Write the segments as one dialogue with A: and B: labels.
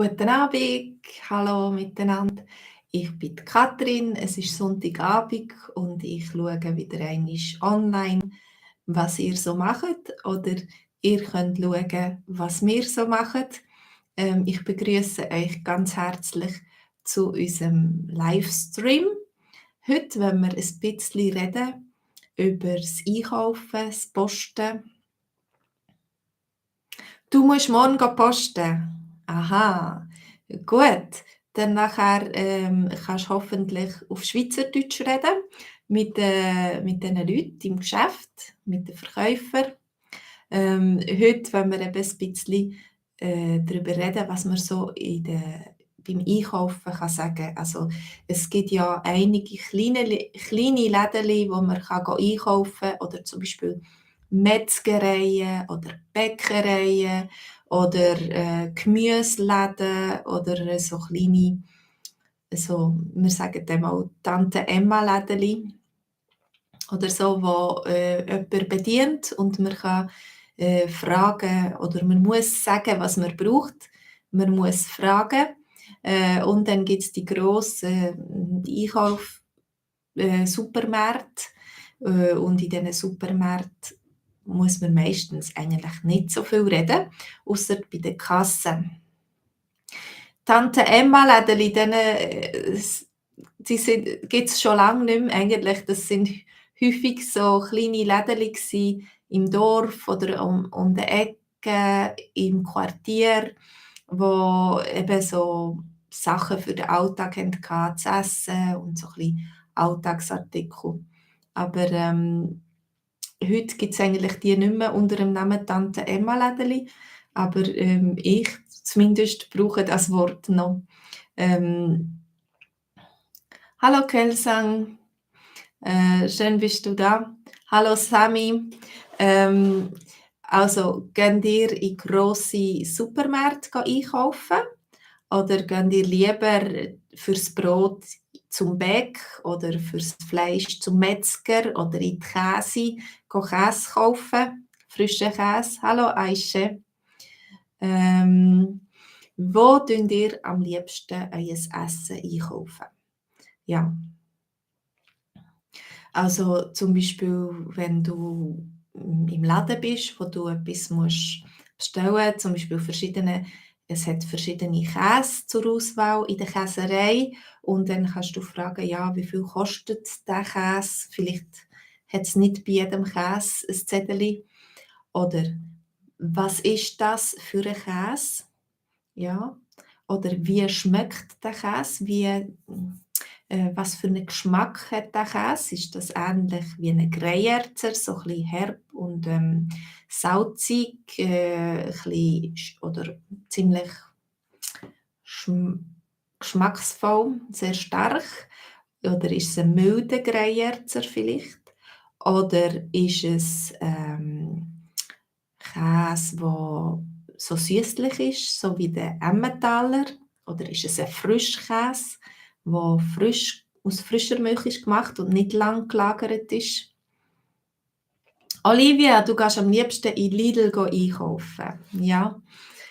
A: Guten Abend, hallo miteinander. Ich bin die Katrin, es ist Sonntagabend und ich schaue wieder einmal online, was ihr so macht oder ihr könnt schauen, was wir so machen. Ich begrüße euch ganz herzlich zu unserem Livestream. Heute wollen wir ein bisschen reden über das Einkaufen, das Posten. Du musst morgen posten. Aha, gut. Dann nachher kannst du hoffentlich auf Schweizerdeutsch reden mit den Leuten im Geschäft, mit den Verkäufern. Heute wollen wir eben ein bisschen darüber reden, was man so beim Einkaufen kann sagen. Also es gibt ja einige kleine Läden, wo man kann einkaufen kann oder zum Beispiel Metzgereien oder Bäckereien oder Gemüseläden oder so kleine, so, wir sagen dem auch Tante Emma Lädeli oder so, wo jemand bedient und man kann fragen oder man muss sagen, was man braucht. Man muss fragen und dann gibt es die grossen Supermärkte und in diesen Supermärkten muss man meistens eigentlich nicht so viel reden, ausser bei den Kassen. Tante Emma-Lädeli, die gibt es schon lange nicht mehr eigentlich. Das sind häufig so kleine Lädeli im Dorf oder um die Ecke, im Quartier, wo eben so Sachen für den Alltag hatten, zu essen und so ein bisschen Alltagsartikel. Aber heute gibt es eigentlich die nicht mehr unter dem Namen Tante Emma Lädeli, aber ich zumindest brauche das Wort noch. Hallo Kelsang, schön bist du da. Hallo Sami. Also, gehen ihr in grosse Supermärkte einkaufen oder gehen ihr lieber fürs Brot zum Bäck oder fürs Fleisch zum Metzger oder in die Käse kaufen, frischen Käse? Hallo Aische. Wo kauft ihr am liebsten euer Essen einkaufen? Ja, also zum Beispiel, wenn du im Laden bist, wo du etwas musst bestellen, zum Beispiel es hat verschiedene Käse zur Auswahl in der Käserei und dann kannst du fragen, ja, wie viel kostet der Käse? Vielleicht hat es nicht bei jedem Käse ein Zettel. Oder was ist das für ein Käse? Ja. Oder wie schmeckt der Käse? Was für einen Geschmack hat der Käse? Ist das ähnlich wie ein Greyerzer, so ein bisschen herb und salzig, oder ziemlich geschmacksvoll, sehr stark? Oder ist es ein milder Greyerzer vielleicht? Oder ist es Käse, der so süßlich ist, so wie der Emmentaler? Oder ist es ein Frischkäse, der aus frischer Milch ist gemacht und nicht lang gelagert ist? Olivia, du gehst am liebsten in Lidl einkaufen. Ja.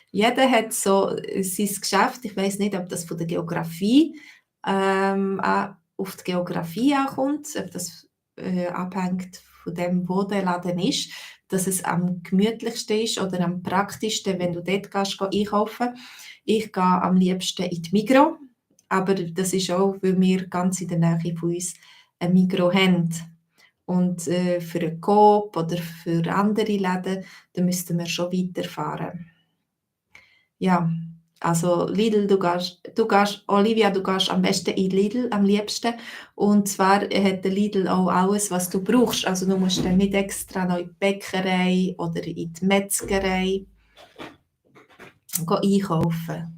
A: Jeder hat so sein Geschäft. Ich weiß nicht, ob das von der Geografie auf die Geografie ankommt, ob das abhängt von dem, wo der Laden ist, dass es am gemütlichsten ist oder am praktischsten, wenn du dort gehst, einkaufen. Ich gehe am liebsten in die Migros, aber das ist auch, weil wir ganz in der Nähe von uns ein Migros haben. Und für einen Coop oder für andere Läden, da müssten wir schon weiterfahren. Ja, also Lidl, Olivia, du gehst am besten in Lidl, am liebsten. Und zwar hat der Lidl auch alles, was du brauchst. Also du musst dann nicht extra noch in die Bäckerei oder in die Metzgerei einkaufen.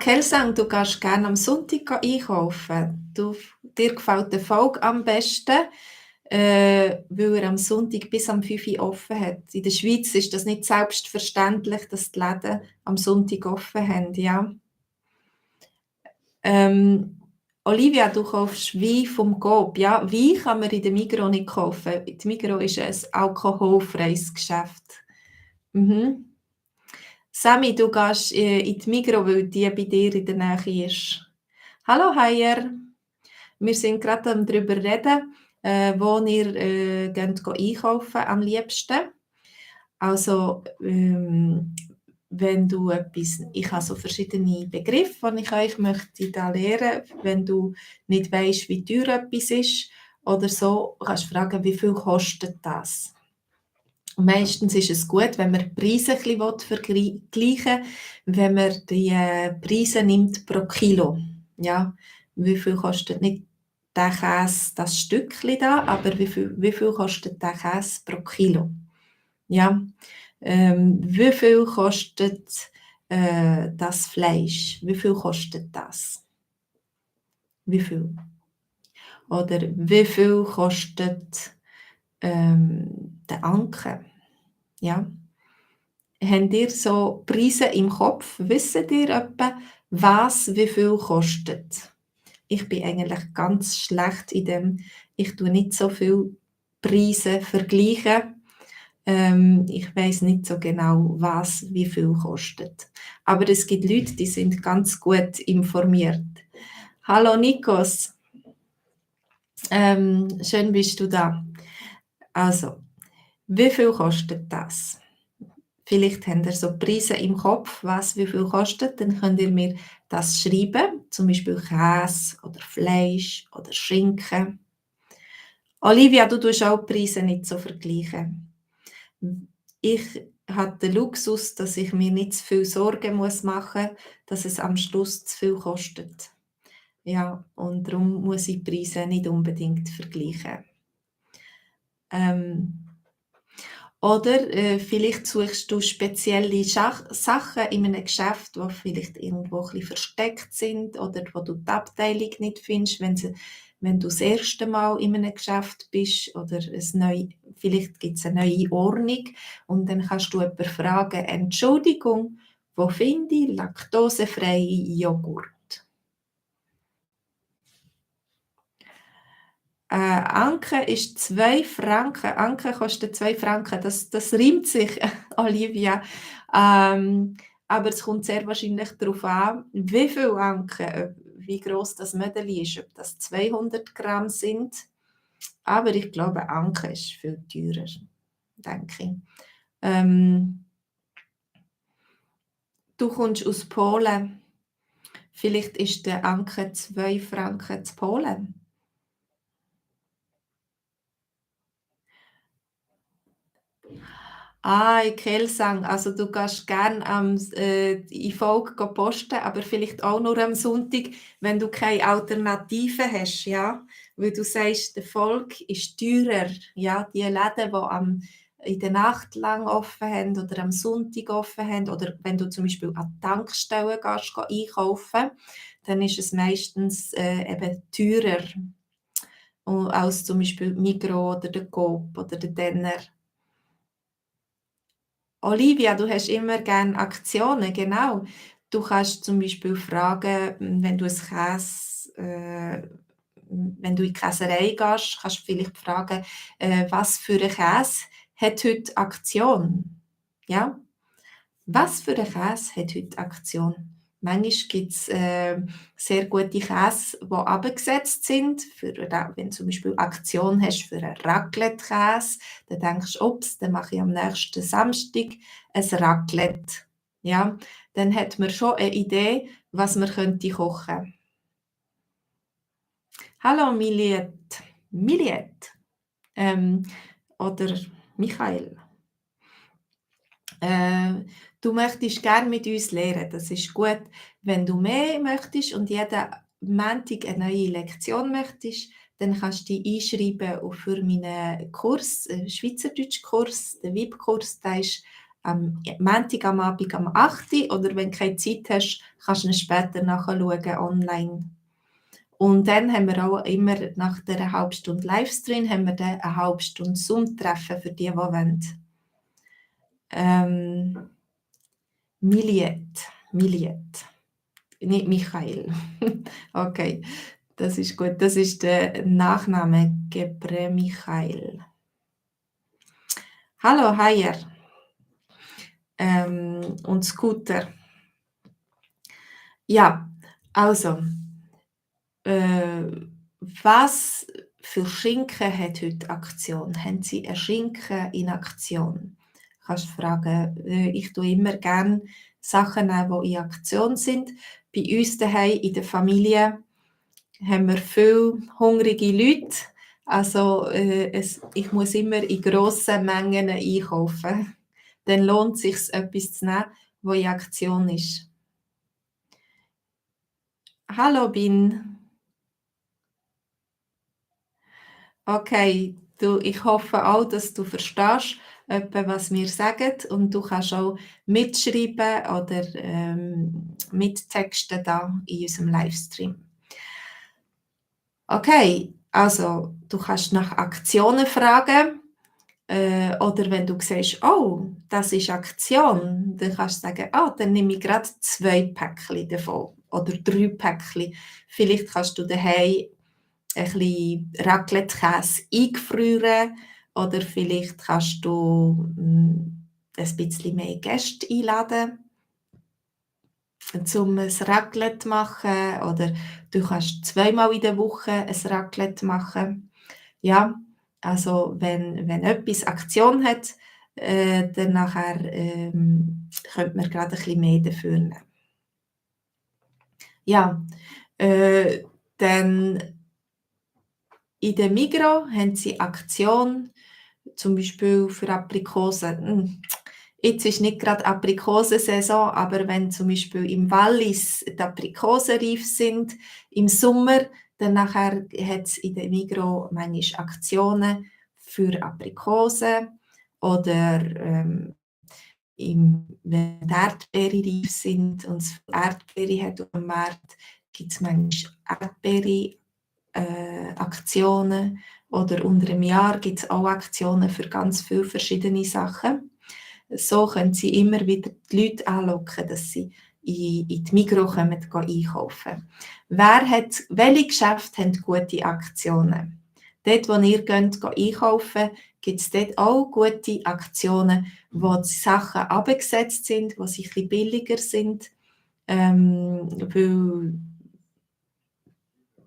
A: Kelsang, du gehst gerne am Sonntag einkaufen. Dir gefällt der Volk am besten, weil er am Sonntag bis am 5 Uhr offen hat. In der Schweiz ist das nicht selbstverständlich, dass die Läden am Sonntag offen haben, ja. Olivia, du kaufst Wein vom Coop. Ja, Wein kann man in der Migros nicht kaufen. Die Migros ist ein alkoholfreies Geschäft. Mhm. Sami, du gehst, in die Migros, weil die bei dir in der Nähe ist. Hallo Haier, wir sind gerade am drüber reden, wo ihr, geht einkaufen am liebsten. Also, wenn du etwas ich habe so verschiedene Begriffe, die ich euch möchte da lehren. Wenn du nicht weisst, wie teuer etwas ist oder so, kannst du fragen: «Wie viel kostet das?» Und meistens ist es gut, wenn man die Preise ein bisschen vergleichen will, wenn man die, Preise nimmt pro Kilo. Ja, wie viel kostet nicht der Käse, das Stückchen da, aber wie viel kostet der Käse pro Kilo? Ja, wie viel kostet, das Fleisch? Wie viel kostet das? Wie viel? Oder wie viel kostet, der Anke? Ja. Habt ihr so Preise im Kopf? Wisst ihr etwa, was wie viel kostet? Ich bin eigentlich ganz schlecht in dem. Ich tue nicht so viel Preise vergleichen. Ich weiß nicht so genau, was wie viel kostet. Aber es gibt Leute, die sind ganz gut informiert. Hallo Nikos, schön bist du da. Also, wie viel kostet das? Vielleicht habt ihr so Preise im Kopf, was wie viel kostet, dann könnt ihr mir das schreiben, zum Beispiel Käse oder Fleisch oder Schinken. Olivia, du tust auch die Preise nicht so vergleichen. Ich habe den Luxus, dass ich mir nicht zu viel Sorgen machen muss, dass es am Schluss zu viel kostet. Ja, und darum muss ich die Preise nicht unbedingt vergleichen. Oder vielleicht suchst du spezielle Sachen in einem Geschäft, die vielleicht irgendwo ein bisschen versteckt sind oder wo du die Abteilung nicht findest, wenn du das erste Mal in einem Geschäft bist oder vielleicht gibt es eine neue Ordnung und dann kannst du jemanden fragen, «Entschuldigung, wo finde ich laktosefreie Joghurt?» Anke ist 2 Franken. Anke kostet 2 Franken. Das reimt sich, Olivia. Aber es kommt sehr wahrscheinlich darauf an, wie viel Anke, wie groß das Mödeli ist, ob das 200 Gramm sind. Aber ich glaube, Anke ist viel teurer, denke ich. Du kommst aus Polen. Vielleicht ist der Anke 2 Franken zu Polen. In Kelsang. Also du gehst gern in Volk posten, aber vielleicht auch nur am Sonntag, wenn du keine Alternative hast, ja? Weil du sagst, der Volk ist teurer, ja? Die Läden, die in der Nacht lang offen haben oder am Sonntag offen haben oder wenn du zum Beispiel an die Tankstellen gehst, einkaufen, dann ist es meistens, eben teurer, als zum Beispiel Migros oder der Coop oder der Denner. Olivia, du hast immer gerne Aktionen, genau. Du kannst zum Beispiel fragen, wenn du in die Käserei gehst, kannst du vielleicht fragen, was für ein Käse hat heute Aktion? Ja? Was für ein Käse hat heute Aktion? Manchmal gibt es sehr gute Käse, die abgesetzt sind. Wenn du zum Beispiel Aktion hast für einen Raclette-Käse, dann denkst du, ups, dann mache ich am nächsten Samstag ein Raclette. Ja, dann hat man schon eine Idee, was man könnte kochen. Hallo Miliet. Miliet. Oder Michael. Du möchtest gerne mit uns lernen. Das ist gut. Wenn du mehr möchtest und jeden Montag eine neue Lektion möchtest, dann kannst du dich einschreiben für meinen Kurs, Schweizerdeutschkurs, den VIP-Kurs. Der ist am Montag am Abend am 8 Uhr. Oder wenn du keine Zeit hast, kannst du ihn später nachschauen online. Und dann haben wir auch immer nach der halben Stunde Livestream haben wir dann eine halbe Stunde Zoom-Treffen für die wollen. Miliet, nicht Michael. Okay, das ist gut. Das ist der Nachname, Gebre Michael. Hallo, Haier. und Scooter. Ja, also, äh, was für Schinken hat heute Aktion? Haben Sie ein Schinken in Aktion? Kannst fragen. Ich tue immer gerne Sachen nehmen, die in Aktion sind. Bei uns daheim in der Familie haben wir viele hungrige Leute. Also, ich muss immer in grossen Mengen einkaufen. Dann lohnt es sich, etwas zu nehmen, das in Aktion ist. Hallo Bin. Okay, ich hoffe auch, dass du verstehst, etwa, was wir sagen, und du kannst auch mitschreiben oder mittexten da in unserem Livestream. Okay, also du kannst nach Aktionen fragen, oder wenn du siehst, oh, das ist Aktion, dann kannst du sagen, ah, dann nehme ich gerade 2 Päckchen davon oder 3 Päckchen. Vielleicht kannst du daheim ein bisschen Raclette-Käse eingefrieren oder vielleicht kannst du ein bisschen mehr Gäste einladen, um ein Raclette zu machen, oder du kannst zweimal in der Woche ein Raclette machen. Ja, also wenn etwas Aktion hat, dann nachher, könnte man gerade ein bisschen mehr dafür nehmen. Ja, dann in der Migros haben sie Aktion, zum Beispiel für Aprikosen. Jetzt ist nicht gerade Aprikosensaison, aber wenn zum Beispiel im Wallis die Aprikosen reif sind im Sommer, dann nachher hat's in der Migros manchmal Aktionen für Aprikosen oder, wenn die Erdbeeren reif sind und es Erdbeere hat auf dem Markt, gibt's manchmal Erdbeere Aktionen, oder unter dem Jahr gibt es auch Aktionen für ganz viele verschiedene Sachen. So können Sie immer wieder die Leute anlocken, dass sie in die Migros kommen, einkaufen. Welche Geschäfte haben gute Aktionen? Dort, wo ihr geht einkaufen, gibt es dort auch gute Aktionen, wo die Sachen abgesetzt sind, wo sie ein bisschen billiger sind,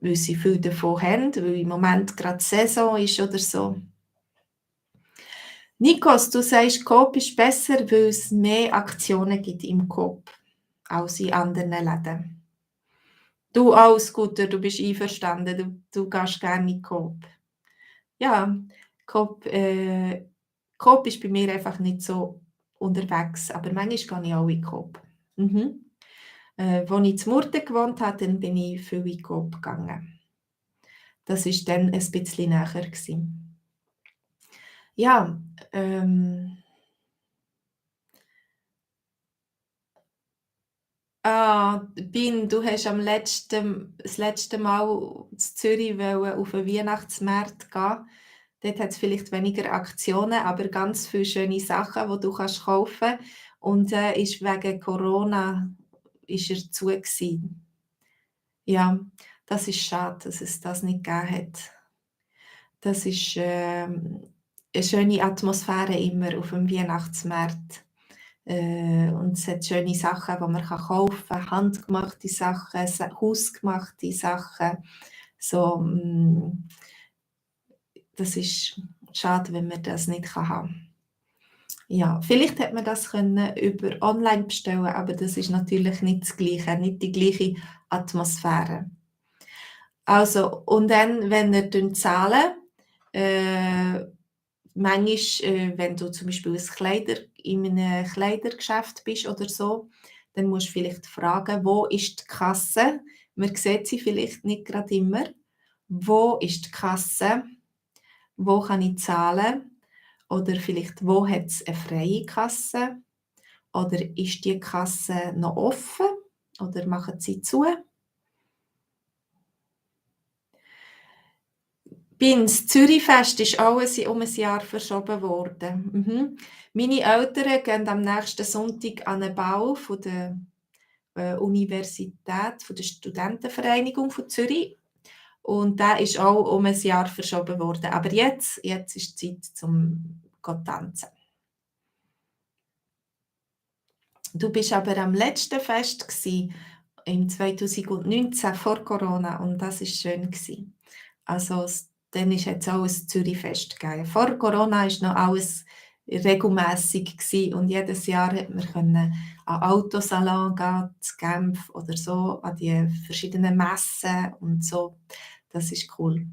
A: weil sie viel davon haben, weil im Moment gerade Saison ist oder so. Nikos, du sagst, Coop ist besser, weil es mehr Aktionen gibt im Coop als in anderen Läden. Du auch, Scooter, du bist einverstanden, du gehst gerne in Coop. Ja, Coop, Coop ist bei mir einfach nicht so unterwegs, aber manchmal gehe ich auch in Coop. Mhm. Als ich in Murten gewohnt habe, dann bin ich viel in Coop gegangen. Das war dann ein bisschen näher gewesen. Ja, Bin, du hast das letzte Mal in Zürich auf den Weihnachtsmarkt gehen. Dort hat es vielleicht weniger Aktionen, aber ganz viele schöne Sachen, die du kannst kaufen kannst. Und ist wegen Corona ist er zu gewesen. Ja, das ist schade, dass es das nicht gegeben hat. Das ist eine schöne Atmosphäre immer auf dem Weihnachtsmarkt. Und es hat schöne Sachen, die man kaufen kann, handgemachte Sachen, hausgemachte Sachen. So, das ist schade, wenn man das nicht haben kann. Ja, vielleicht hätte man das können über online bestellen, aber das ist natürlich nicht das Gleiche, nicht die gleiche Atmosphäre. Also, und dann, wenn ihr zahlen, manchmal, wenn du zum Beispiel in einem Kleidergeschäft bist oder so, dann musst du vielleicht fragen, wo ist die Kasse? Man sieht sie vielleicht nicht gerade immer. Wo ist die Kasse? Wo kann ich zahlen? Oder vielleicht, wo hat es eine freie Kasse? Oder ist die Kasse noch offen? Oder machen sie zu? Das Zürichfest ist auch um ein Jahr verschoben worden. Meine Eltern gehen am nächsten Sonntag an einen Ball von der Universität, von der Studentenvereinigung von Zürich. Und der ist auch um ein Jahr verschoben worden. Aber jetzt ist Zeit zum tanzen. Du bist aber am letzten Fest gsi im 2019 vor Corona und das ist schön gsi. Also, dann ist jetzt auch ein Zürichfest gegeben. Vor Corona ist noch alles regelmäßig gsi und jedes Jahr hat man können an Autosalon gehen, zu Genf oder so, an die verschiedenen Messen und so. Das ist cool.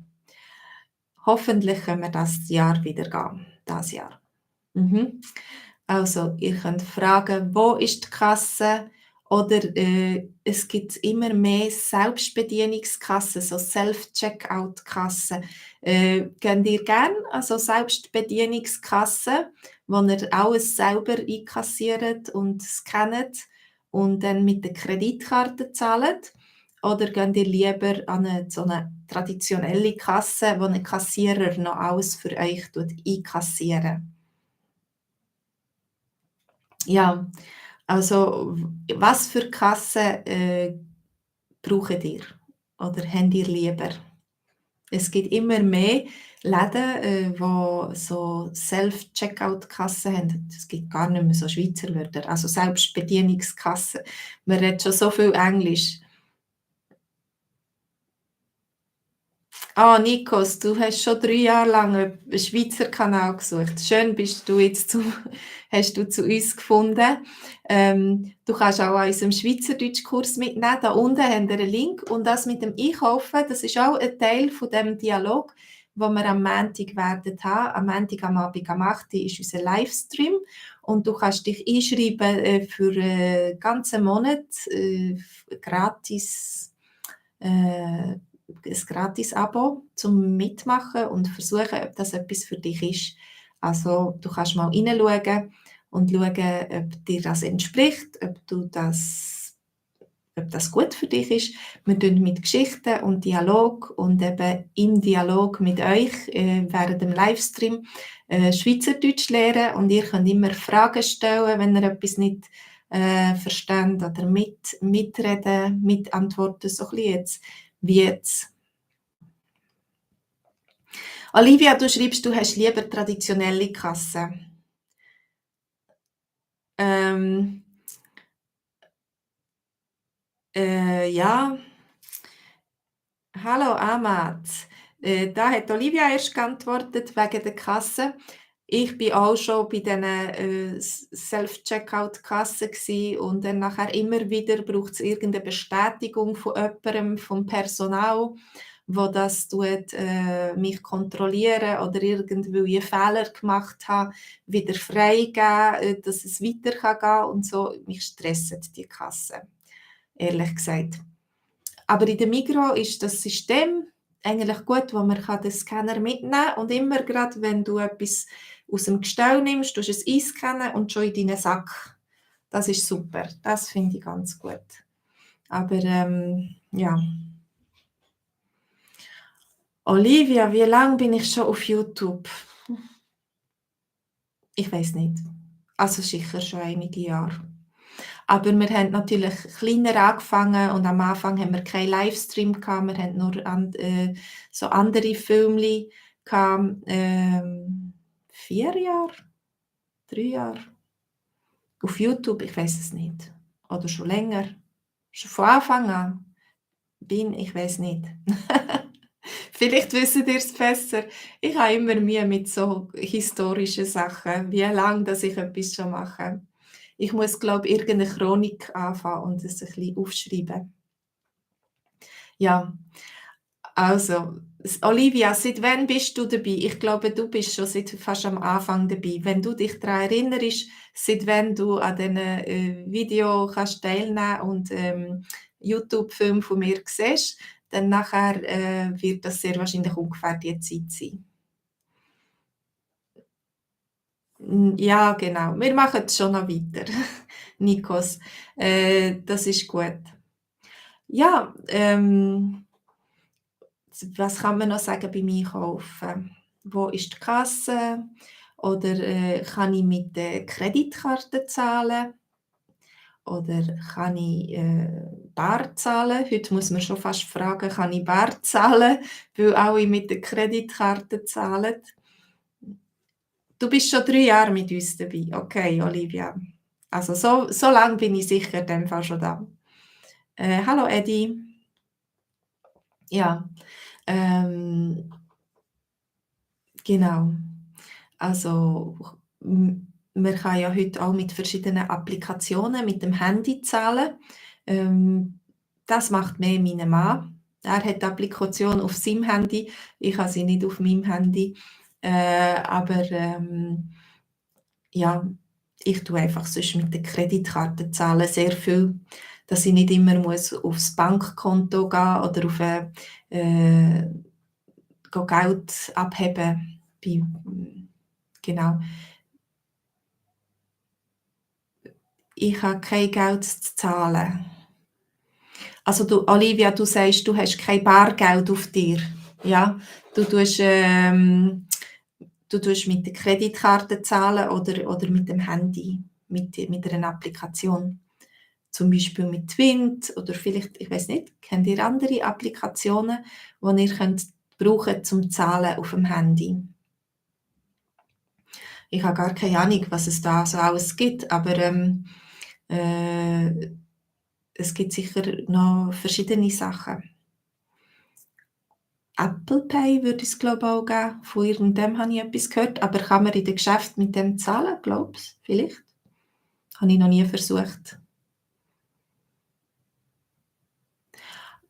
A: Hoffentlich können wir das Jahr wieder gehen, das Jahr. Mhm. Also, ihr könnt fragen: «Wo ist die Kasse?» Oder, es gibt immer mehr Selbstbedienungskassen, so Self-Checkout-Kassen. Geht ihr gern an so Selbstbedienungskassen, wo ihr alles selber einkassiert und scannt und dann mit der Kreditkarte zahlt? Oder geht ihr lieber an 'ne so 'ne traditionelle Kasse, wo 'n Kassierer noch alles für euch einkassieren? Ja, also, was für Kasse, braucht ihr oder habt ihr lieber? Es gibt immer mehr Läden, wo so Self-Checkout-Kassen haben. Es gibt gar nicht mehr so Schweizer Wörter, also Selbstbedienungskasse. Man redet schon so viel Englisch. Ah, Nikos, du hast schon 3 Jahre lang 'n Schweizer Kanal gesucht. Schön bist du jetzt zu hast du zu uns gefunden. Du kannst auch an unserem Schweizerdeutschkurs mitnehmen. Da unten haben wir 'n Link und das mit dem Einkaufen, das ist auch ein Teil von dem Dialog, wo wir am Montag werden haben. Am Montag am Abend am 8 ist unser Livestream und du kannst dich einschreiben, für, ganzen Monat, gratis ein Gratis-Abo zum Mitmachen und versuchen, ob das etwas für dich ist. Also, du kannst mal hineinschauen und schauen, ob dir das entspricht, ob das gut für dich ist. Wir tun mit Geschichten und Dialog und eben im Dialog mit euch, während dem Livestream, Schweizerdeutsch lernen und ihr könnt immer Fragen stellen, wenn ihr etwas nicht, versteht oder mitreden, mitantworten, so ein bisschen jetzt wie jetzt. Olivia, du schreibst, du hast lieber traditionelle Kasse. Ähm, ja. Hallo Amat. Da hat Olivia erst geantwortet wegen der Kasse. Ich bin auch schon bei diesen Self-Checkout-Kassen gsi und dann nachher immer wieder braucht es irgendeine Bestätigung von jemandem, vom Personal, wo das tut, mich kontrollieren oder irgendwie einen Fehler gemacht habe, wieder freigeben, dass es weiter kann gehen und so. Mich stressen die Kassen, ehrlich gesagt. Aber in der Migros ist das System eigentlich gut, wo man den Scanner mitnehmen kann und immer grad, wenn du etwas aus dem Gestell nimmst, tust du es einscannen und schon in deinen Sack. Das ist super. Das finde ich ganz gut. Aber, ja. Olivia, wie lang bin ich schon auf YouTube? Ich weiß nicht. Also sicher schon einige Jahre. Aber wir haben natürlich kleiner angefangen und am Anfang haben wir keinen Livestream gehabt. Wir haben nur so andere Filmchen gehabt. 4 Jahre, 3 Jahre auf YouTube, ich weiß es nicht. Oder schon länger. Schon von Anfang an ich weiß nicht. Vielleicht wisst ihr es besser. Ich habe immer Mühe mit so historischen Sachen, wie lange dass ich etwas schon mache. Ich muss, glaube ich, irgendeine Chronik anfangen und es ein bisschen aufschreiben. Ja, also, Olivia, seit wann bist du dabei? Ich glaube, du bist schon seit fast am Anfang dabei. Wenn du dich daran erinnerst, seit wann du an diesen Video kannst teilnehmen und YouTube-Film von mir siehst, dann nachher wird das sehr wahrscheinlich ungefähr die Zeit sein. Ja, genau. Wir machen es schon noch weiter, Nikos. Das ist gut. Ja, was kann man noch sagen beim Einkaufen? Wo ist die Kasse? Oder, kann ich mit der Kreditkarte zahlen? Oder kann ich, bar zahlen? Heute muss man schon fast fragen, kann ich bar zahlen, weil alle mit der Kreditkarte zahlen. Du bist schon 3 Jahre mit uns dabei. Okay, Olivia. Also so lang bin ich sicher in dem Fall schon da. Hallo Eddie. Ja, ähm, genau. Also, man kann ja heute auch mit verschiedenen Applikationen mit dem Handy zahlen. Ähm, das macht mehr mein Mann. Er hat die Applikation auf seinem Handy, ich habe sie nicht auf meinem Handy. Aber ja, ich tue einfach sonst mit der Kreditkarte zahlen, sehr viel, dass ich nicht immer muss aufs Bankkonto gehen oder auf Geld abheben bei genau. Ich habe kein Geld zu zahlen. Also du, Olivia, du sagst, du hast kein Bargeld auf dir, ja? Du tust, du tust mit der Kreditkarte zahlen oder mit dem Handy, mit einer Applikation. Zum Beispiel mit Twint oder vielleicht, ich weiß nicht, kennt ihr andere Applikationen, die ihr könnt brauchen zum Zahlen auf dem Handy? Ich habe gar keine Ahnung, was es da so alles gibt, aber äh, es gibt sicher noch verschiedene Sachen. Apple Pay würde es glaube ich auch geben. Von irgendem habe ich etwas gehört, aber kann man in den Geschäften mit dem zahlen, glaubst du? Vielleicht? Habe ich noch nie versucht.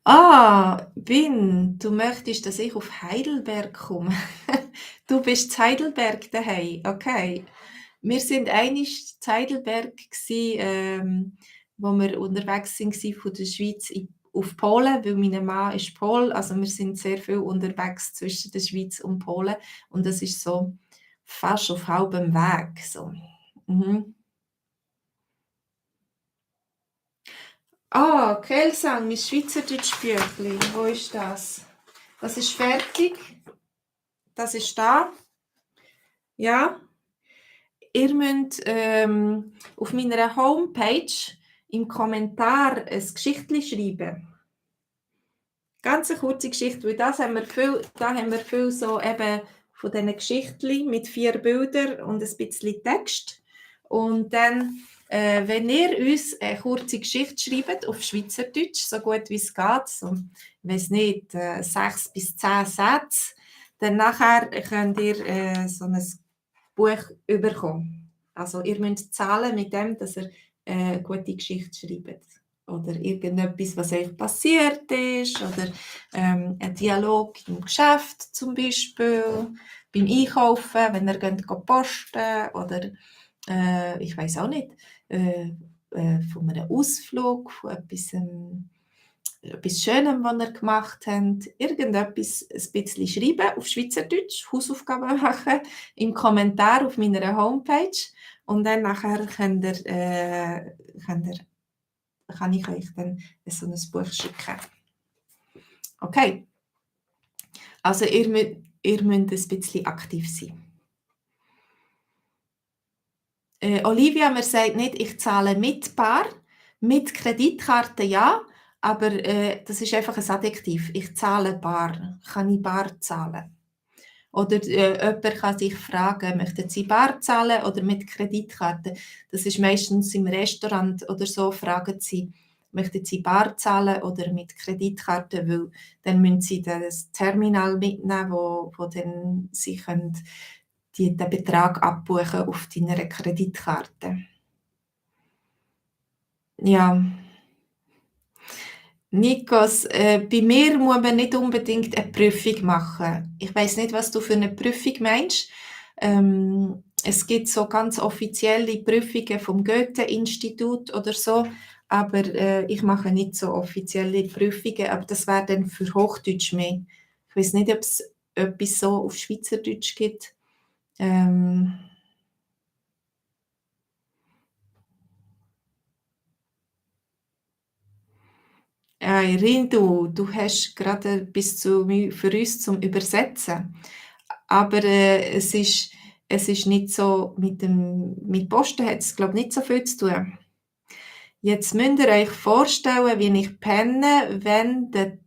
A: Ah, Bin, du möchtest, dass ich auf Heidelberg komme. Du bist in Heidelberg daheim, okay. Wir sind einig in Heidelberg gsi, wo wir unterwegs sind gsi von der Schweiz auf Polen, weil mein Mann ist Pol, also wir sind sehr viel unterwegs zwischen der Schweiz und Polen und das ist so fast auf halbem Weg so. Mhm. Ah, Kelsang, mein Schweizerdeutsch-Büchlein, wo ist das? Das ist fertig, das ist da, ja. Ihr müsst auf meiner Homepage im Kommentar ein Geschichtli schreiben. Ganz eine kurze Geschichte, weil da haben wir viel so eben von diesen Geschichtli mit 4 Bildern und ein bisschen Text. Und dann, wenn ihr uns eine kurze Geschichte schreibt, auf Schweizerdeutsch, so gut wie es geht, so, ich weiss nicht, 6 bis 10 Sätze, dann nachher könnt ihr so ein Buch bekommen. Also ihr müsst zahlen mit dem, dass ihr eine gute Geschichte schreibt. Oder irgendetwas, was euch passiert ist. Oder ein Dialog im Geschäft zum Beispiel. Beim Einkaufen, wenn ihr geht posten. Oder ich weiß auch nicht. Von einem Ausflug, von etwas Schönem, was ihr gemacht habt, irgendetwas ein bisschen schreiben auf Schweizerdeutsch, Hausaufgaben machen, im Kommentar auf meiner Homepage und dann nachher kann ich euch dann so ein Buch schicken. Okay, also ihr müsst ein bisschen aktiv sein. Olivia, mir sagt nicht, ich zahle mit Bar, mit Kreditkarte ja, aber das ist einfach ein Adjektiv. Ich zahle bar. Kann ich bar zahlen? Oder jemand kann sich fragen, möchten Sie bar zahlen oder mit Kreditkarte? Das ist meistens im Restaurant oder so, fragen sie, möchten Sie bar zahlen oder mit Kreditkarte, weil dann müssen sie das Terminal mitnehmen, wo dann sie können den Betrag abbuchen auf deiner Kreditkarte. Ja, Nikos, bei mir muss man nicht unbedingt eine Prüfung machen. Ich weiß nicht, was du für eine Prüfung meinst. Es gibt so ganz offizielle Prüfungen vom Goethe-Institut oder so, aber ich mache nicht so offizielle Prüfungen, aber das wäre dann für Hochdeutsch mehr. Ich weiß nicht, ob es etwas so auf Schweizerdeutsch gibt. Ähm, Rindu, du hast gerade bis für uns zum Übersetzen. Aber es ist nicht so, mit Posten hat es, glaube ich, nicht so viel zu tun. Jetzt müsst ihr euch vorstellen, wie ich penne, wenn der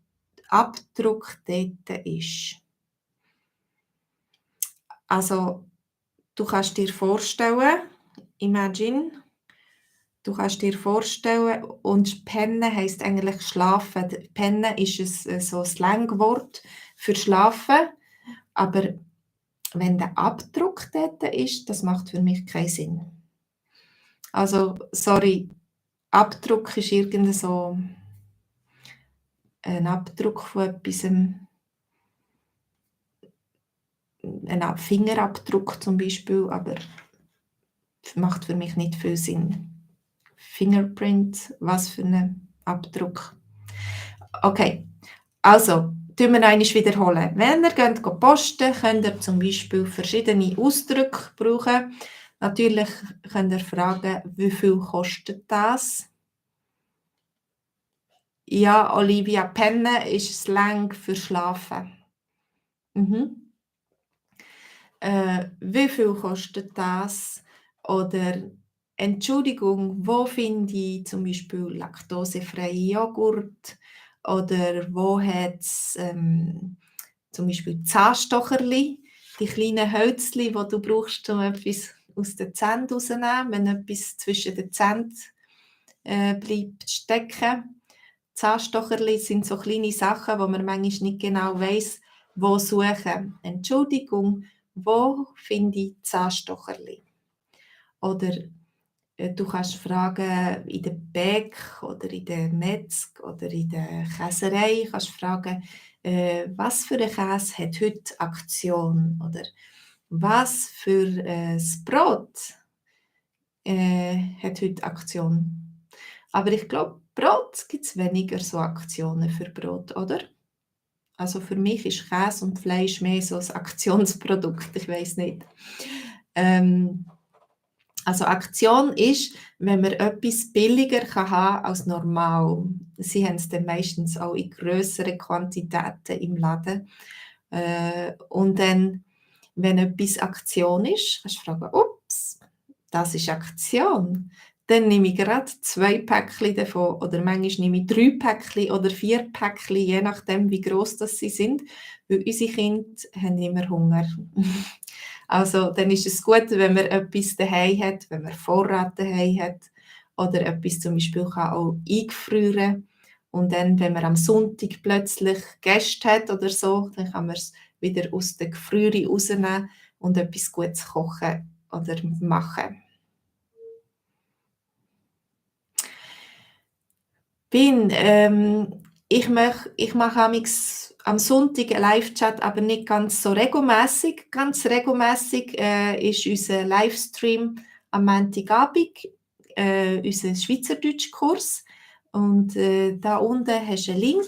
A: Abdruck dort ist. Also, du kannst dir vorstellen, imagine, Du kannst dir vorstellen und Pennen heisst eigentlich schlafen. Pennen ist so 'n Slangwort für schlafen, aber wenn der Abdruck dort ist, das macht für mich keinen Sinn. Also, sorry, Abdruck ist irgend so ein Abdruck von etwasem, 'n Fingerabdruck zum Beispiel, aber macht für mich nicht viel Sinn. Fingerprint, was für 'n Abdruck. Okay, also, tun wir noch einmal wiederholen. Wenn ihr geht posten, könnt ihr zum Beispiel verschiedene Ausdrücke brauchen. Natürlich könnt ihr fragen: „Wie viel kostet das?“ Ja, Olivia, pennen ist Slang für schlafen. Mhm. Wie viel kostet das? Oder Entschuldigung, wo finde ich zum Beispiel laktosefreien Joghurt? Oder wo hat's, zum Beispiel Zahnstocherli, die kleinen Hölzli, die du brauchst, um etwas aus den Zähnen rauszunehmen, wenn etwas zwischen den Zähnen, bleibt stecken. Zahnstocherli sind so kleine Sachen, wo man manchmal nicht genau weiss, wo suchen. Entschuldigung, wo finde ich Zahnstocherli? Oder, du kannst fragen in der Bäck oder in der Metzg oder in der Käserei kannst fragen, «Was für ein Käse hat heute Aktion?» Oder «Was für, das Brot, hat heute Aktion?» Aber ich glaube, Brot gibt's weniger so Aktionen für Brot, oder? Also, für mich ist Käse und Fleisch mehr so 'n Aktionsprodukt, ich weiss nicht. Ähm, also, Aktion ist, wenn man etwas billiger kann haben als normal. Sie haben's dann meistens auch in grösseren Quantitäten im Laden. Und dann, wenn etwas Aktion ist, kannst du fragen: „Ups, das ist Aktion.“ Dann nehme ich grad 2 Päckchen davon oder manchmal nehme ich 3 Päckchen oder 4 Päckchen, je nachdem, wie gross das sie sind, weil unsere Kinder haben immer Hunger. Also, dann ist es gut, wenn man etwas daheim hat, wenn man Vorrat daheim hat oder etwas zum Beispiel kann auch eingefrieren. Und dann, wenn man am Sonntag plötzlich Gäste hat oder so, dann kann man's wieder aus der Gefriere rausnehmen und etwas Gutes kochen oder machen. Ich mache amigs am Sonntag 'n Livechat, aber nicht ganz so regelmässig. Ganz regelmässig, ist unser Livestream am Montagabend, unser Schweizerdeutschkurs. Und, da unten hast du 'n Link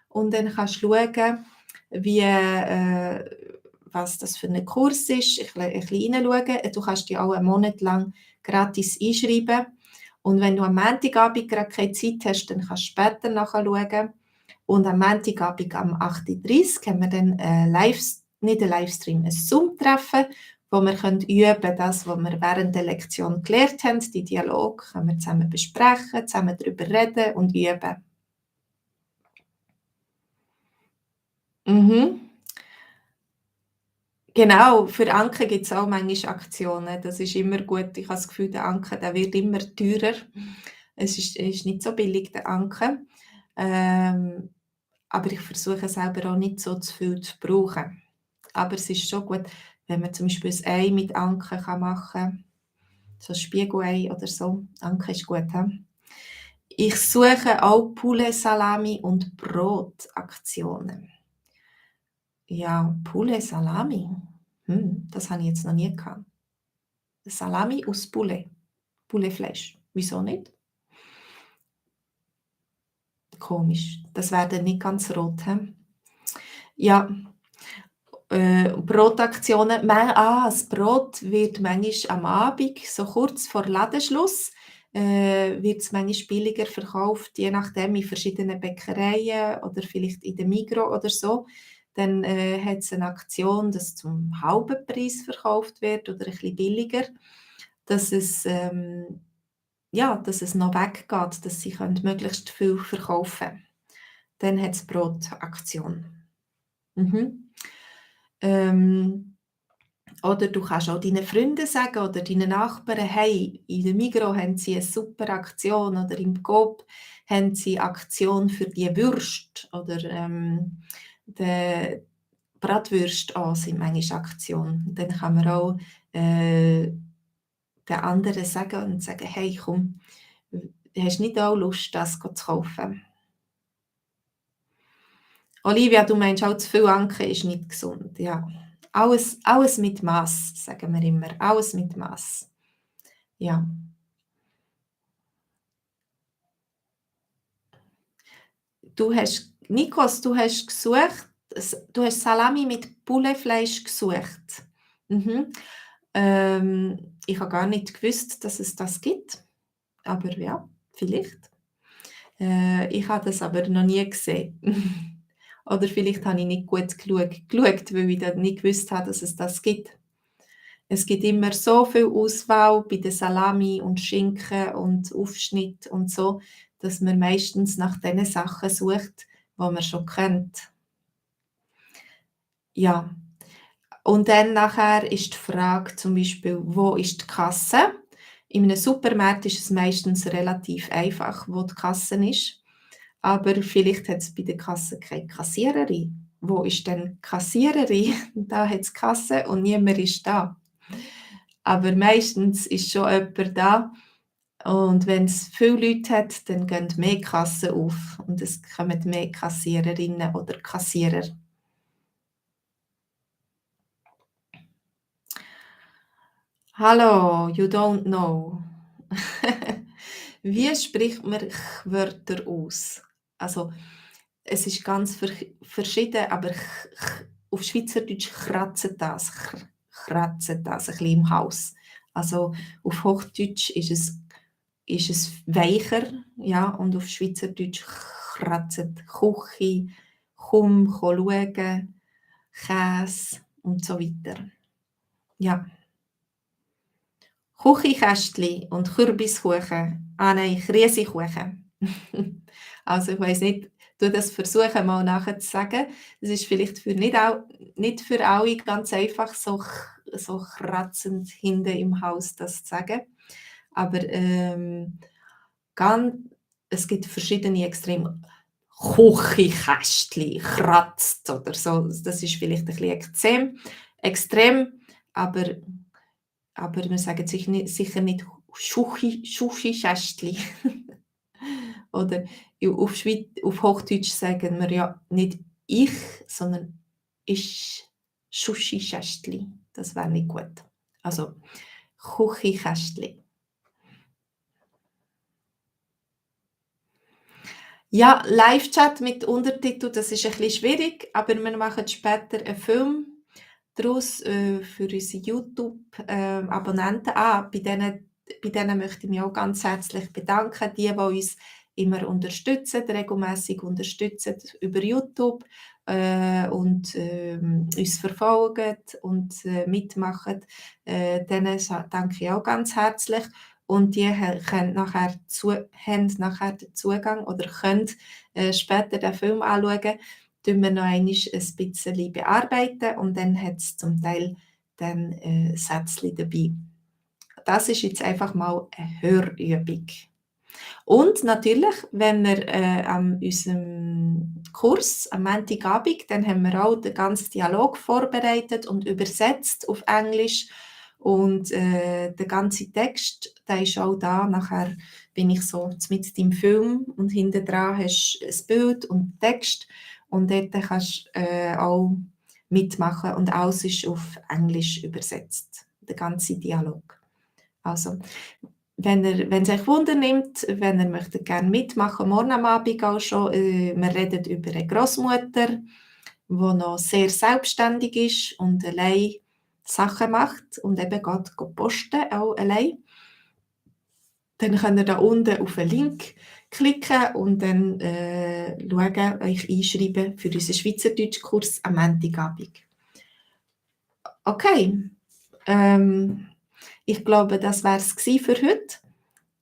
A: und dann kannst du schauen, wie, was das für 'n Kurs ist, ein bisschen reinschauen. Du kannst dich auch 1 Monat lang gratis einschreiben. Und wenn du am Montagabend grad keine Zeit hast, dann kannst du später nachschauen. Und am Montagabend am 8:30 haben wir dann nicht 'n Livestream, ein Zoom-Treffen, wo wir üben können, das, was wir während der Lektion gelernt haben, die Dialoge können wir zusammen besprechen, zusammen darüber reden und üben. Mhm. Genau, für Anken gibt's auch manchmal Aktionen. Das ist immer gut. Ich habe das Gefühl, der Anken, der wird immer teurer. Er ist nicht so billig, der Anken. Ähm, aber ich versuche selber auch nicht so zu viel zu brauchen. Aber es ist schon gut, wenn man zum Beispiel ein Ei mit Anken machen kann, so 'n Spiegelei oder so. Anken ist gut, he? Ich suche auch Poulet Salami und Brotaktionen. Ja, Poulet Salami, das habe ich jetzt noch nie gehabt. Salami aus Poulet, Pouletfleisch. Wieso nicht? Komisch. Das wäre dann nicht ganz rot, he? Ja, Brotaktionen. Das Brot wird manchmal am Abend, so kurz vor Ladenschluss, wird's manchmal billiger verkauft, je nachdem in verschiedenen Bäckereien oder vielleicht in der Migros oder so. Dann, hat's 'ne Aktion, dass zum halben Preis verkauft wird oder ein bisschen billiger, dass es, ja, dass es noch weggeht, dass sie möglichst viel verkaufen. Dann hat's Brotaktion. Mhm. Ähm Oder du kannst auch deinen Freunden sagen oder deinen Nachbarn: «Hey, in der Migros haben sie eine super Aktion» oder «im Coop haben sie Aktion für die Würste» oder, de Bratwürste auch sind manchmal Aktion. Dann kann man auch, den anderen sagen und sagen: «Hey, komm, hast nicht auch Lust, das zu kaufen?» Olivia, du meinst auch, zu viel Anke ist nicht gesund. Ja. Alles mit Maß, sagen wir immer. Alles mit Maß. Ja. Du hast, Nikos, du hast gesucht, du hast Salami mit Pouletfleisch gesucht. Mhm. Ich habe gar nicht gewusst, dass es das gibt. Aber ja, vielleicht. Ich habe das aber noch nie gesehen. Oder vielleicht habe ich nicht gut geschaut, weil ich dann nicht gewusst habe, dass es das gibt. Es gibt immer so viel Auswahl bei der Salami und Schinken und Aufschnitt und so, dass man meistens nach den Sachen sucht, die man schon kennt. Ja, und dann nachher ist die Frage zum Beispiel, wo ist die Kasse? In einem Supermarkt ist es meistens relativ einfach, wo die Kasse ist, aber vielleicht hat es bei der Kasse keine Kassiererin. Wo ist denn die Kassiererin? Da hat es Kasse und niemand ist da. Aber meistens ist schon jemand da und wenn es viele Leute hat, dann gehen mehr Kassen auf und es kommen mehr Kassiererinnen oder Kassierer. Hallo, you don't know. Wie spricht man Wörter aus? Also, es ist ganz verschieden, aber auf Schweizerdeutsch kratzt das ein bisschen im Haus. Also, auf Hochdeutsch ist es weicher, ja, und auf Schweizerdeutsch kratzt Küche, komm schauen, Käse und so weiter. Ja. Küchenkästchen und Kürbiskuchen. Ah nein, Riesikuchen. Also, ich weiss nicht, tu das versuchen mal nachzusagen. Es ist vielleicht für nicht für alle ganz einfach, so kratzend hinten im Haus das zu sagen. Aber, gan es gibt verschiedene Extreme. Küchenkästchen kratzt oder so. Das ist vielleicht ein bisschen extrem, aber wir sagen sicher nicht Schuchischästli. Oder auf Hochdeutsch sagen wir ja nicht ich, sondern ich Schuschischästli. Das wäre nicht gut. Also Chuchikästli. Ja, Live-Chat mit Untertitel, das ist ein bisschen schwierig, aber wir machen später einen Film daraus für unsere YouTube-Abonnenten. Bei denen möchte ich mich auch ganz herzlich bedanken, die uns immer unterstützen, regelmäßig unterstützen über YouTube und uns verfolgen und mitmachen. Denen danke ich auch ganz herzlich. Und die haben nachher den Zugang oder können später den Film anschauen, tun wir noch einmal ein bisschen bearbeiten und dann hat es zum Teil dann Sätzchen dabei. Das ist jetzt einfach mal eine Hörübung. Und natürlich, wenn wir an unserem Kurs am Montagabend, dann haben wir auch den ganzen Dialog vorbereitet und übersetzt auf Englisch und der ganze Text, der ist auch da. Nachher bin ich so mit im Film und hinten dran hast du ein Bild und Text und dort kannst du auch mitmachen und alles ist auf Englisch übersetzt, der ganze Dialog. Also, wenn es euch Wunder nimmt, wenn ihr möchtet gerne mitmachen, morgen am Abend auch schon, wir reden über eine Großmutter, die noch sehr selbstständig ist und allein Sachen macht und eben geht posten, auch allein. Dann könnt ihr da unten auf den Link klicken und dann schauen, euch einschreiben für unseren Schweizerdeutschkurs am Montagabend. Okay, ich glaube, das wäre es für heute.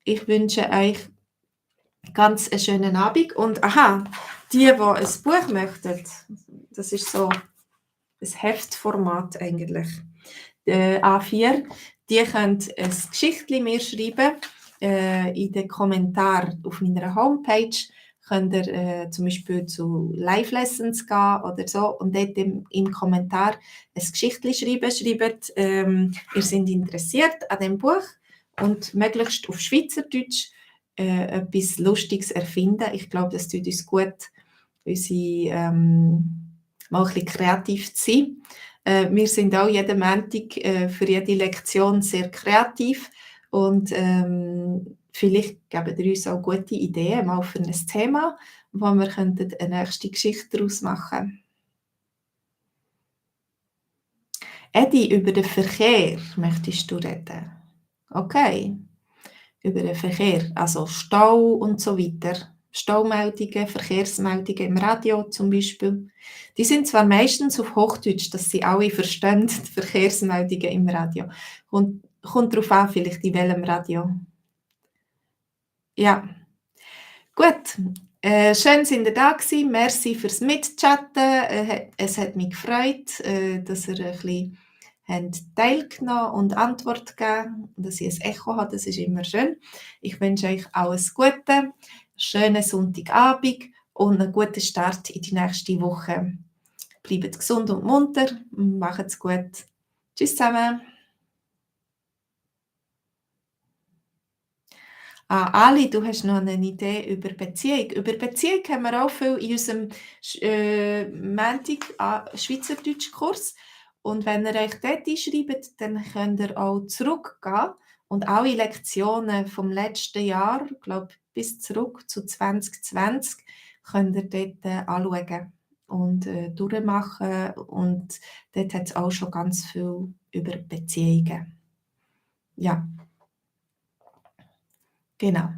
A: Ich wünsche euch ganz einen schönen Abend und die ein Buch möchten, das ist so ein Heftformat eigentlich, A4, die könnt ein Geschichtli mir schreiben. In den Kommentaren auf meiner Homepage könnt ihr zum Beispiel zu Live-Lessons gehen oder so und dort im Kommentar ein Geschichtli schreiben. Schreibt, ihr seid interessiert an dem Buch und möglichst auf Schweizerdeutsch etwas Lustiges erfinden. Ich glaube, das tut uns gut, unsere, mal ein bisschen kreativ zu sein. Wir sind auch jeden Montag für jede Lektion sehr kreativ und vielleicht geben ihr uns auch gute Ideen mal für ein Thema, wo wir könnten eine nächste Geschichte daraus machen. Edi, über den Verkehr möchtest du reden? Okay, über den Verkehr, also Stau und so weiter. Staumeldungen, Verkehrsmeldungen im Radio zum Beispiel. Die sind zwar meistens auf Hochdeutsch, dass sie alle verstehen, die Verkehrsmeldungen im Radio. Kommt darauf an, vielleicht in welchem Radio. Ja, gut. Schön, sind ihr da gewesen. Merci fürs Mitchatten. Es hat mich gefreut, dass ihr ein bisschen habt teilgenommen und Antwort gegeben, dass ich ein Echo habe. Das ist immer schön. Ich wünsche euch alles Gute, schönen Sonntagabend und einen guten Start in die nächste Woche. Bleibt gesund und munter. Macht's gut. Tschüss zusammen. Ali, du hast noch eine Idee über Beziehung. Über Beziehung haben wir auch viel in unserem Montag Schweizerdeutsch-Kurs. Und wenn ihr euch dort einschreibt, dann könnt ihr auch zurückgehen und alle Lektionen vom letzten Jahr, ich glaube bis zurück zu 2020, könnt ihr dort anschauen und durchmachen. Und dort hat es auch schon ganz viel über Beziehungen. Ja, genau.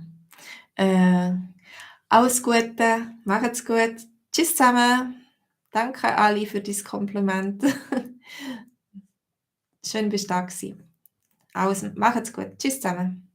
A: Alles Gute, macht's gut. Tschüss zusammen. Danke, Ali, für dein Kompliment. Schön, bist du da gewesen. Macht's gut. Tschüss zusammen.